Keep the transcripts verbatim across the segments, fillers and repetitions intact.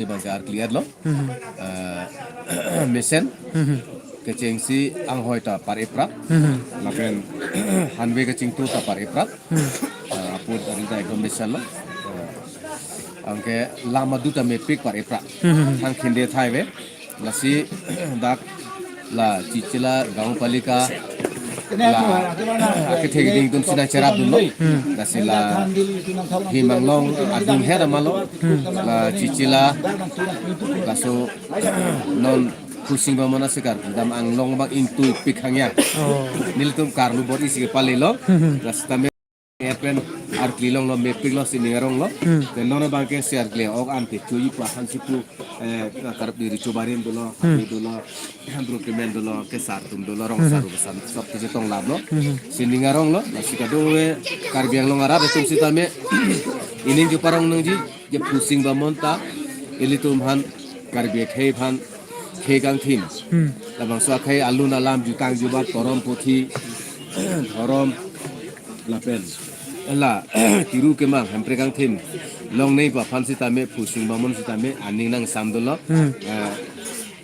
Bangke arkli-etlo. Hmm. Eh, mesen. Hmm. Kechengsi anghoi ta par-eprat. Hmm. Lapen hanve kachingthur ta par-eprat. Hmm. Eh, apot ari ta ekdom mesenlo. Eh, anke lam adu ta mepik par-eprat. Hmm. Thang khinde thai ave. Lasi dak la Chichila gaon palika la akethe keding atum si nangcherapdunlo. Hmm. Lasi la Himang Long adung her amalo. Hmm. La Chichila laso non Phusing Bamon asikar dam anglong bang ingtuipik hangya. Oh. Nelitum karlu bor-isi kepalilo. Hmm. Lasi tame pen arkli longlo, mepiklo, sining aronglo. Hmm. Te non bangke si arkli ok ante chuji pa hansi pu, eh, karap diri chubarin dolo, hmm, hati dolo, bro kemen dolo, kesar atum dolo, rong, hmm, saru kesan, sob kechetong laplo. Hmm. Sining aronglo, lasi kadokave Karbi Anglong arat atum sitame ining keparong nangji, je Phusing Bamon ta ilitum aphan Karbi akhei aphan khei kangthim. Hmm. Labangso akhei alun alam jutang jubat porom puthi dhorom lapen la kiru kemang hempre kangthim longnei aphan sitame Phusing Bamon sitame aning nangsam dolo. Hmm.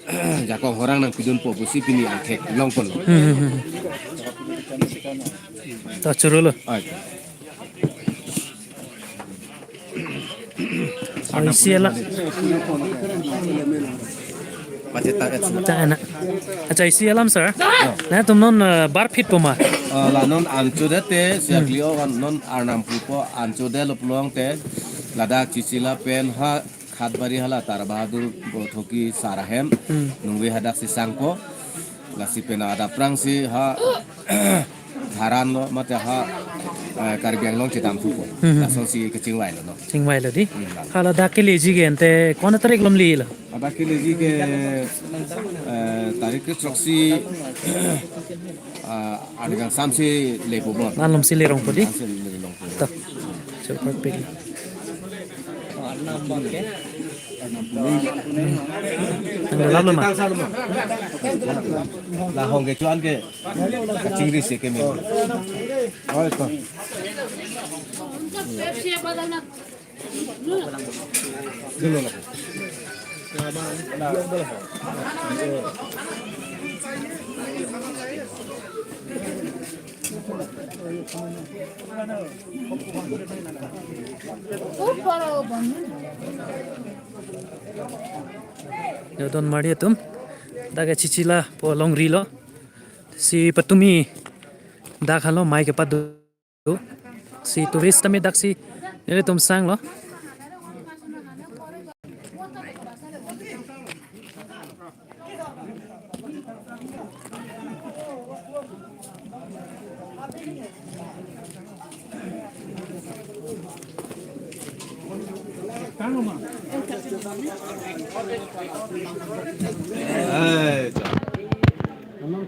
Eh, jakong horang nangpidunpo pusi pini angthek longponlo. Hmm, hmm, hmm. To churulo. Ai. Oh, isi alam. Pacheta et sila. Ta ana. Acha, isi alam, sir. Ya. Nangtum non, eh, barphitpo ma? Eh, la non anchot det te, si, hmm, arkli ok non arnam pupo anchot detlo pulote. Ladak Chichila pen ha Khatbari hala Tara Bahadur Boithoki sar ahem. Hmm. Nungve hadak si sangpo. Lasi pen adap aphrangsi ha Dharan lo, mate ha, eh, Karbi Anglong chedamthupo. Hmm. Lasonsi kechingvailo non. Chingvailo dei. Hmm, lalo. Hala dak keleji ke ante kona tarik alom lelo? Dak keleji ke, eh, tarik kethroksi, ah, arni kangsam si lepo bon. Malom si lerongpo dei. Kangsam si lerongpo. To. Super pig. Ang lalo ma. Lahong kecho-an ke kachingri si keme. Oh, ito. Yo, don mari atum. Dak ke Chichila pu longrilo. Si patumi dak halo mai kepado. Si tourist tame daksi nelitum sanglo.